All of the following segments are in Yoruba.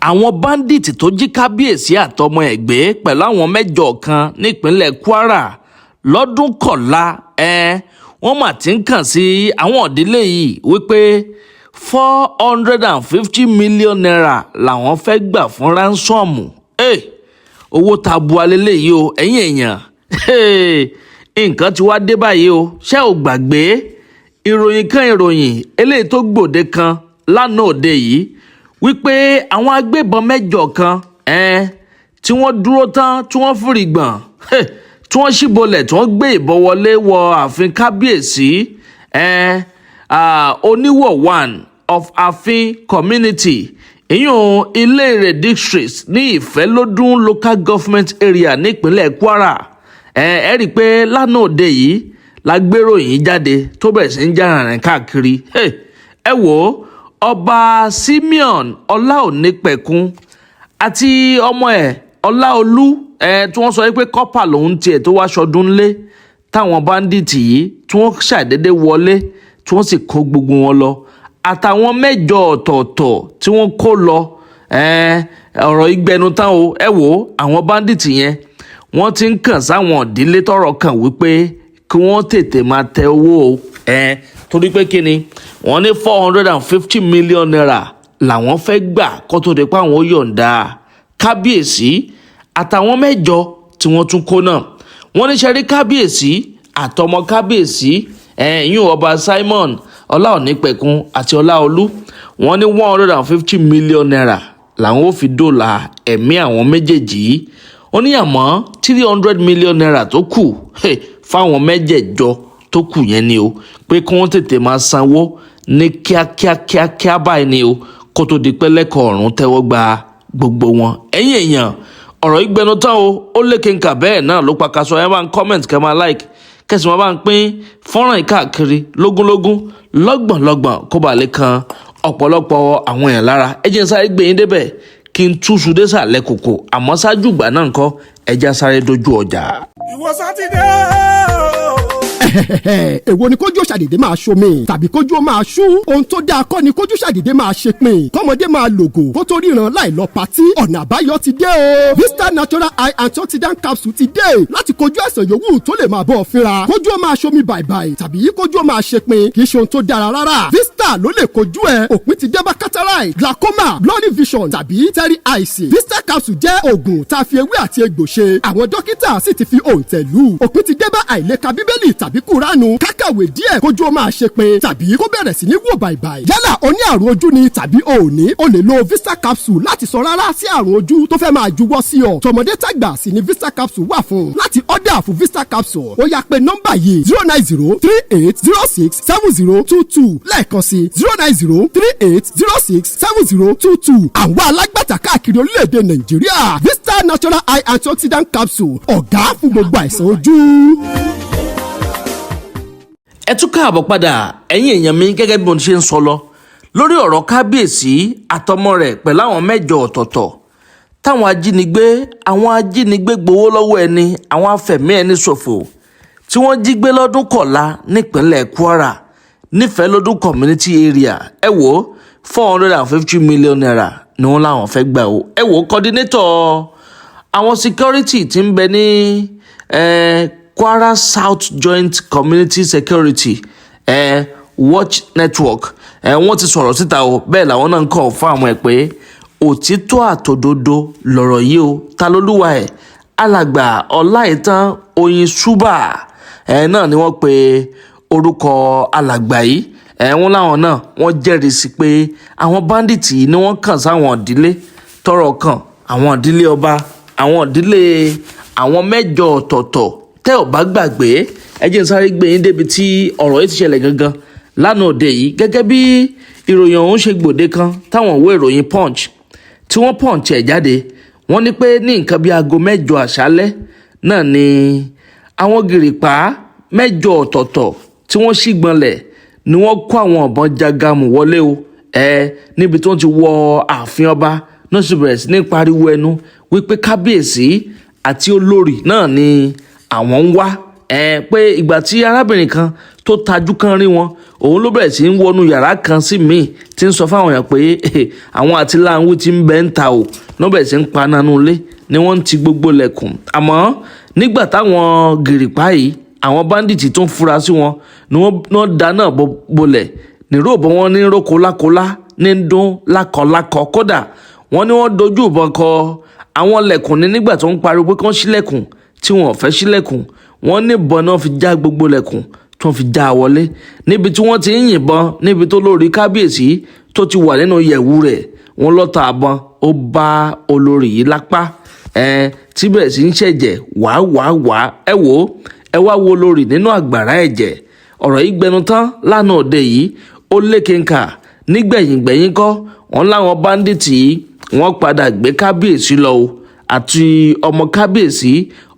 Àwọn bandit tó jí kábíyèsí àtọmọ ẹ̀ gbé pẹ̀lú àwọn mẹ́jọ kan nípínlẹ̀ Kwara lọ́dún kọ̀la ẹ̀, wọ́n mà ti ń kàn sí àwọn ìdílé yìí wípé ₦450 million làwọn fẹ́ gbà fún ransom. Owó tabua lélẹ́yìí o. Ẹ̀yin èèyàn, nǹkan ti wá dé báyìí o. Ṣé ò gbàgbé ìròyìn kan, ìròyìn eléyìí tó gbòde kan lánàá òde yìí, wípé àwọn agbébọn mẹ́jọ kan tí wọ́n dúró tán, tí wọ́n fìrì gbọ̀n, tí wọ́n ṣíbolẹ̀, tí wọ́n gbé ìbọn wọlé wọ ààfin kábíyèsí Oníwọ̀ One of Ààfin Community, ìyún Ilé-Ìrè District ní Ìfẹ́lódún Local Government Area nípínlẹ̀ Kwara? Ẹ rí i pé lánàá òde yìí la gbéròyìn jáde tó bẹ̀rẹ̀ sí ń jà rìnrìn káàkiri. Ẹ wò ó, Ọba Simeon Ọláònípẹ̀kun àti ọmọ ẹ̀ Ọláolú ẹ, tí wọ́n sọ pé corper lòun tiẹ̀ tó wá sọdún lé, táwọn bandit yìí tí wọ́n ṣàdédé wọlé, tí wọ́n sì kó gbogbo wọn lọ, àtàwọn mẹ́jọ ọ̀tọ̀ọ̀tọ̀ tí wọ́n kó lọ. Ọ̀rọ̀ ìgbẹnu tán o. Ẹ wò ó, àwọn bandit yẹn, wọ́n ti ń kàn sáwọn ìdílé tọ́rọ̀ kàn wípé kí wọ́n tètè máa tẹ owó o, torí pé kí ni, wọ́n ní ₦450 million làwọn fẹ́ gbà kó tó di pé àwọn ó yọ̀ǹda kábíyèsí àtàwọn mẹ́jọ tí wọ́n tún kó náà. Wọ́n ní sẹ́rí kábíyèsí àtọmọ kábíyèsí, ẹ̀yìn Ọba Simon Ọláònípẹ̀kun àti Ọláolú, wọ́n ní ₦150 million làwọn ò fi dóòlà ẹ̀mí àwọn méjèèjì yìí. Ó ní àmọ́ ₦300 million tó kù fáwọn mẹ́jẹ̀ẹ̀jọ tó kù yẹn ni o, pé kí wọ́n tètè máa sanwó ní kíákíá kíákíá báyìí ni o, kó tó di pé lẹ́kọ̀ọ́ ọ̀run tẹ́wọ́ gba gbogbo wọn. Ẹ̀yin èèyàn, ọ̀rọ̀ ìgbẹnu tán o, ó lékè nkà bẹ́ẹ̀ náà ló pàkàṣọ. Ẹ bá ń comment, kẹ́ máa like, kẹ́sì máa bá ń pín fọ́nrán yìí káàkiri lógúnlógún, lọ́gbọ̀nlọ́gbọ̀n, kó bàa lè kan ọ̀pọ̀lọpọ̀ àwọn èèyàn lára. Ẹ jẹ́ n sáré gbé yín débẹ̀ kí n túṣu désàlẹ̀ kòkò, àmọ́ ṣáájú ìgbà náà ńkọ́, ẹ já sáré dojú ọjà. Ìwọ Sátidé o. Èwo ni kójú ṣàdédé máa ṣomi tàbí kójú ó máa ṣú? Ohun tó dáa kọ́ ni kójú ṣàdédé máa ṣe pin, kọ́mọdé máa lògò kó tó ríran láì lọ patí. Ọ̀nà àbáyọ ti dé o. Vista Natural Eye Antioxidant Capsule ti dé láti kojú àìsàn yòówù tó lè máa bọ́ ọ fínra. Kójú ó máa ṣomi bàìbàì tàbí kójú ó máa ṣe pin kì í ṣe ohun tó dára rárá. Vista ló lè kojú ẹ. Òpin ti dé bá cataract, glaucoma, blurry vision tàbí teary eyes. Vista capsule jẹ́ oògùn tá a fi ewé àti egbò ṣe. Àwọn dókítà sì ti fi òǹtẹ̀ lù. Òpin ti dé bá àìlèka Bíbélì tàbí Kúránù, kákàwé díẹ̀ kójú ó máa ṣe pin tàbí kó bẹ̀rẹ̀ sí ní wò bàìbàì. Yálà o ní àrùn ojú ni tàbí o ò ní, o lè lo Vista capsule láti sọ rárá sí àrùn ojú tó fẹ́ máa juwọ́ sí ọ. Tọmọdé tàgbà sì ni Vista capsule wà fún. Láti order fún Vista capsule, ó yá, pé nọ́mbà yìí: 09038067022. Lẹ́ẹ̀kan sí: 09038067022. Àwọn alágbàtà káàkiri orílẹ̀-èdè Nàìjíríà. Vista Natural Eye Antioxidant Capsule, ọ̀gá fún gbogbo àìsàn ojú. Ẹ tún káàbọ̀ padà, ẹ̀yin èèyàn mi. Gẹ́gẹ́ bí mo ti ṣe ń sọ lọ lórí ọ̀rọ̀ kábíyèsí àtọmọ rẹ̀ pẹ̀lú àwọn mẹ́jọ ọ̀tọ̀ọ̀tọ̀ táwọn ajínigbé, àwọn ajínigbé gbowó lọ́wọ́ ẹni, àwọn afẹ̀mí ẹni ṣòfò, tí wọ́n jí gbé lọ́dún kọ̀la nípínlẹ̀ Kwara, nífẹ̀ẹ́lódún Community Area. Ẹ wò ó, ₦450 million ni wọ́n láwọn fẹ́ gbà o. Ẹ wò ó, coordinator àwọn security tí ń bẹ ní Kwara South Joint Community Security Watch Network, wọ́n ti sọ̀rọ̀ síta o. Bẹ́ẹ̀ làwọn náà ń kọ̀ fún àwọn ẹ̀ pé òtítọ́ àtòdodo lọ̀rọ̀ yìí o. Ta lolúwa ẹ̀? Alàgbà Ọláìtàn Oyin Ṣúbà ẹ̀ náà ni wọ́n pe orúkọ alàgbà yìí. Ẹ̀ wọ́n láwọn náà wọ́n jẹ́rìí sí pé àwọn bandit yìí ni wọ́n kàn sáwọn ìdílé tọ́rọ̀ kàn, àwọn ìdílé ọba, àwọn ìdílé àwọn mẹ́jọ ọ̀tọ̀ọ̀tọ̀. Tẹ́ ò bá gbàgbé, ẹ jẹ́ n sáré gbé yín débi tí ọ̀rọ̀ yìí ti ṣẹlẹ̀ gangan lánàá òde yìí, gẹ́gẹ́ bí ìròyìn ọ̀hún ṣe gbòde kan táwọn ìwé ìròyìn Punch tí wọ́n punch ẹ̀ jáde. Wọ́n ní pé ní nǹkan bíi aago 8 àṣálẹ́ náà ni àwọn gìrìpá mẹ́jọ ọ̀tọ̀ọ̀tọ̀ tí wọ́n ṣìgbọnlẹ̀ ni wọ́n kó àwọn ọ̀bọ̀n jagamu wọlé o, níbi tí wọ́n ti wọ ààfin ọba náà, sì bẹ̀rẹ̀ sí ní pariwo ẹnu wípé kábíyèsí àti olórí náà ni àwọn ń wá. Ẹ pé ìgbà tí arábìnrin kan tó tajú kan rí wọn, òun ló bẹ̀rẹ̀ sí ń wọnú yàrá kan sí míì tí ń sọ fáwọn èèyàn pé àwọn àti láǹwí ti ń bẹ́ ń ta o. Ló bẹ̀rẹ̀ sí ń pananú ilé ni wọ́n ń ti gbogbo lẹ̀kùn. Àmọ́ nígbà táwọn gìrìpá yìí, àwọn bandits tó ń fura sí wọn ni wọ́n dáná bolẹ̀ nírò bọ́ wọn ní rókólákólá ní dún lákọlákọ. Kódà wọ́n ní wọ́n dojú ìbọn kọ àwọn lẹ̀kùn ní nígbà tó ń pariwo pé kán ṣílẹ̀kùn tí wọ́n fẹ́ ṣílẹ̀kùn. Wọ́n ní ìbọn náà fi já gbogbo lẹ̀kùn tí wọ́n fi já a wọlé níbi tí wọ́n ti ń yìnbọn, níbi tó lórí kábíyèsí tó ti wà nínú yẹ̀wù rẹ̀. Wọ́n lọ́ta àbọn ó bá olórí yìí lápá ẹ tí bẹ̀rẹ̀ sí ń ṣẹ̀jẹ̀ wàá wàá wàá. Ẹ wò ó, ẹ wá wo olórí nínú àgbàrá ẹ̀jẹ̀. Ọ̀rọ̀ yìí gbẹnu tán lánàá òde yìí, ó lékenkà. Nígbẹ̀yìngbẹ̀yìn kọ́, wọ́n láwọn bandits yìí wọ́n padà gbé kábíyèsí lọ o, àti ọmọ kábíyèsí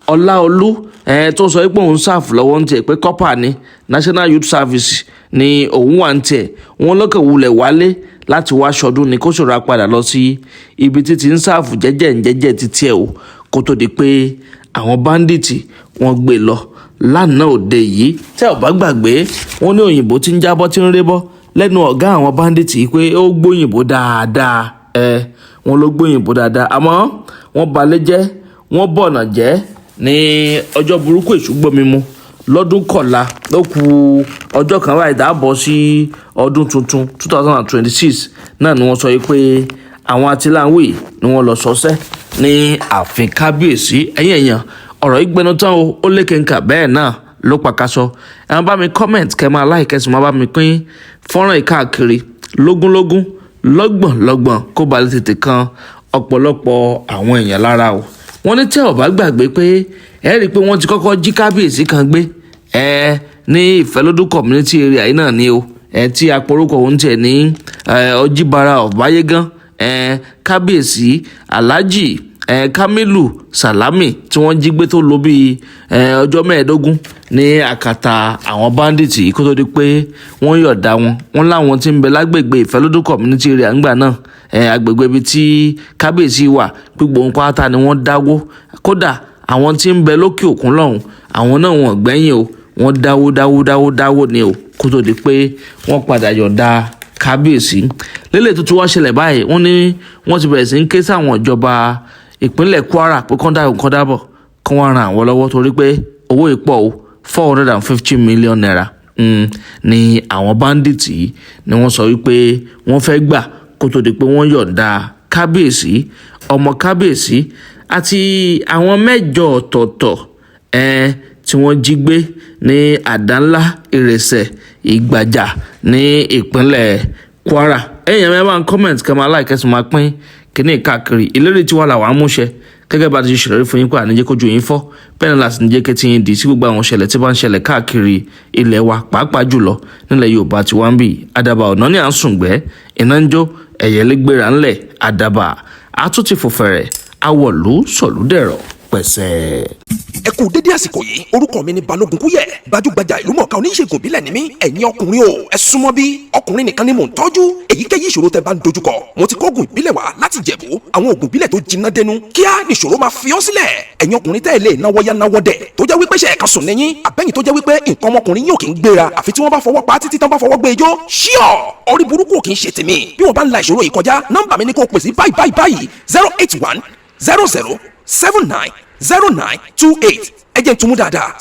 Ọláolú ẹ tó sọ pé òun serve lọ́wọ́ ń tiẹ̀, pé corper ní National Youth Service ni òun wà ń tiẹ̀. Wọ́n lọ́kàn wulẹ̀ wálé láti wá ṣọdún ni, kó ṣòro padà lọ sí ibi títí ń serve jẹ́jẹ́ ń jẹ́jẹ́ títí ẹ̀ o, kó tó di pé àwọn bandits wọ́n gbé lọ lánàá òde yìí. Tẹ́ ò bá gbàgbé, wọ́n ní òyìnbó tí ń jábọ́ tí ń rébọ́ lẹ́nu ọ̀gá àwọn bandits yìí pé ó gbóyìnbó dáadáa. Ẹ wọ́n ló gbóyìnbó dáadáa, àmọ́ wọ́n balẹ̀ jẹ́, wọ́n bọ̀nà jẹ́ ní ọjọ́ burúkú. Èṣù gbómi mu lọ́dún kọ̀la ló kù ọjọ́ kan báyìí dáàbọ̀ sí ọdún tuntun 2026 náà ni wọ́n sọ yìí pé àwọn atiláwì ni wọ́n lọ sọ́sẹ́ ní ààfin kábíyèsí. Ẹ̀yìn èèyàn, ọ̀rọ̀ yìí gbẹnu tán o, ó lékenkà, bẹ́ẹ̀ náà ló pàkàṣọ. Ẹ máa bá mi comment, kẹ́ máa like, kẹ́ sì máa bá mi pín fọ́nrán yìí káàkiri lógúnlógún, lọ́gbọ̀n lọ́gbọ̀n, kó ba lè tètè kan ọ̀pọ̀lọpọ̀ àwọn èèyàn lára o. Wọ́n ní tẹ́ ò bá gbàgbé pé ẹ rí i pé wọ́n ti kọ́kọ́ jí kábíyèsí kan gbé ẹ ní Ìfẹ́lódún community area yìí náà ni o, ẹ tí aporúkọ òun tiẹ̀ ní Ọjíbara ọ̀báyégán, ẹ kábíyèsí Alhaji ẹ Kamilu Salami tí wọ́n jí gbé tó lò bíi ọjọ́ 15 ní àkàtà àwọn bandits yìí kó tó di pé wọ́n yọ̀ọ̀dá wọn. Wọ́n láwọn tí ń bẹ lágbègbè Ìfẹ́lódún community area ńgbà náà, agbègbè ibi tí kábíyèsí wà, gbogbo ohun pátá ni wọ́n dáwó. Kódà àwọn tí ń bẹ lókè òkun lọ́hùn, àwọn náà wọ́n gbẹ́yìn o, wọ́n dáwó dáwó dáwó dáwó ni o, kó tó di pé wọ́n padà yọ̀ǹda kábíyèsí. Lélẹ̀ tó ti wá ṣẹlẹ̀ báyìí, wọ́n ní wọ́n ti bẹ̀rẹ̀ sí ń ké sáwọn ìjọba ìpínlẹ̀ Kwara pé kán dáhùn, kán dábọ̀, kán wá ran àwọn lọ́wọ́ torí pé owó ìpọ̀ o. ₦450 million ni àwọn bandits yìí ni wọ́n sọ wípé wọ́n fẹ́ gbà kó tó di pé wọ́n yọ̀ǹda kábíyèsí, ọmọ kábíyèsí àti àwọn mẹ́jọ ọ̀tọ̀ọ̀tọ̀ tí wọ́n jí gbé ní Àdánlá, Ìrẹsẹ̀, Ìgbàjà ní ìpínlẹ̀ Kwara. Ẹ̀yin ẹ̀ máa ń comment, kẹ́ máa like, kẹ́ sì máa pín kíní káàkiri. Ìlérí tiwa làwọn amúṣẹ gẹ́gẹ́ bá ti ṣe ṣèlérí fún yín pé àníjẹ́ kójú yín fọ́, bẹ́ẹ̀ ni láti níjẹ́ kí tí yín di sí gbogbo àwọn ìṣẹ̀lẹ̀ tí bá ń ṣẹlẹ̀ káàkiri ilẹ̀ wa, pàápàá jùlọ nílẹ̀ Yorùbá tí wọ́n ń bì. Àdàbà ọ̀nà ní à ń sùn gbẹ́ iná ń jó ẹ̀yẹ́lé gbéra ńlẹ̀. Àdàbà àtúntì fòfẹ̀rẹ̀ awọ̀lú sọ̀lúdẹ̀rọ̀ pẹ̀sẹ̀. Ẹ kú dédé àsìkò yìí. Orúkọ mi ni Balógun Kúyẹ̀, gbajúgbajà ìlúmọ̀ọ́ká oníṣègùn ìbílẹ̀ ni mí. Ẹ̀yin ọkùnrin o, ẹ súnmọ́ bí. Ọkùnrin nìkan ni mò ń tọ́jú. Èyíkéyìí ìṣòro tẹ́ bá ń dojúkọ, mo ti kóògùn ìbílẹ̀ wá láti Jẹ̀bú, àwọn òògùn ìbílẹ̀ tó jiná dẹnu kíá nìṣòro máa fi ọ́ sílẹ̀. Ẹ̀yin ọkùnrin tẹ́ ẹ lè náwó yá náwó dẹ̀, tó jẹ́ wípé ṣe ẹ̀ka sùn níyìn, àbẹ́yìn tó jẹ́ wípé nǹkan ọmọkùnrin yóò kì í gbéra àfi tí wọ́n bá fọwọ́ pa, títí tán bá fọwọ́ gbé ijó ṣíọ̀. Orí burúkú kì í ṣe tèmi. Bí wọ́n bá ń la ìṣòro yìí kọjá, nọ́mbà mi ni kò pè sí báyìí báyìí báyìí: 08100790928. Ẹ jẹ́ n tún mú dáadáa: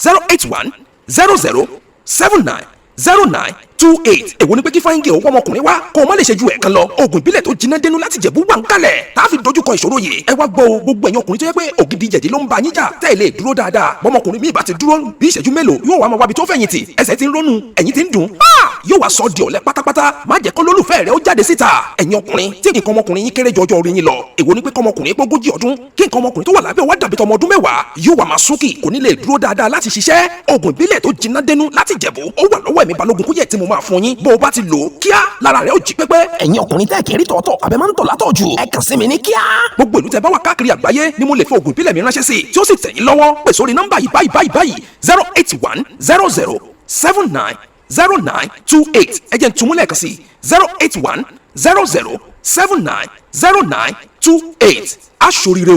08100790928. Èwo ni pé kí fáyíngì òwò ọmọkùnrin wá kó o má lè ṣe ju ẹ̀kan lọ? Oògùn ìbílẹ̀ tó jiná dénú láti Jẹ̀bú wà ń kalẹ̀ tá a fi dojúkọ ìṣòro yìí. Ẹ wá gbọ́ o, gbogbo ẹ̀yin ọkùnrin tó yẹ pé ògidì jẹ̀dí ló ń bá yín jà, tẹ́ ẹ lè dúró dáadáa. Bọ́mọkùnrin míì bá ti dúró bí ìṣẹ́jú mélòó, yóò wá máa wábi tó fẹ̀yìntì. Ẹsẹ̀ ti ń rónú, ẹ̀yìn ti ń dùn, yóò wá sọ di ọ̀lẹ pátápátá. Má jẹ́ kó lólùfẹ́ rẹ ó jáde síta. Ẹ̀yin ọkùnrin tí nǹkan ọmọkùnrin yín kéré jọjọ orí yín lọ, èwo ni pé kọ́mọkùnrin pé 40 ọdún, kí nǹkan ọmọkùnrin tó wà lábẹ́ wá dàbí tọmọ ọdún 10, yóò wá máa súnkì, kò ní lè dúró dáadáa láti ṣiṣẹ́? Oògùn ìbílẹ̀ tó jiná dénú láti Jẹ̀bú ó wà lọ́wọ́ ẹ̀mí Balógun Kúyẹ̀ tí mo máa fún yín. Bó o bá ti lò ó, kíá lára rẹ̀ ó jí pépé. Ẹ̀yin ọkùnrin tẹ́ kiri tọ̀tọ̀ àbẹ̀ máa ń tọ̀ látọ̀ jù, ẹ kàn sí mi ní kíá. Gbogbo ìlú tẹ́ bá wà káàkiri àgbáyé ni mo lè fi oògùn ìbílẹ̀ mi ránṣẹ́ sí, tí ó sì tẹ̀ yín lọ́wọ́. Pè sórí nọ́mbà yìí báyìí báyìí báyìí: 08100790928. Ẹ jẹ́ n tún mú lẹ́ẹ̀kan sí: 08100790928. Aṣoríire o.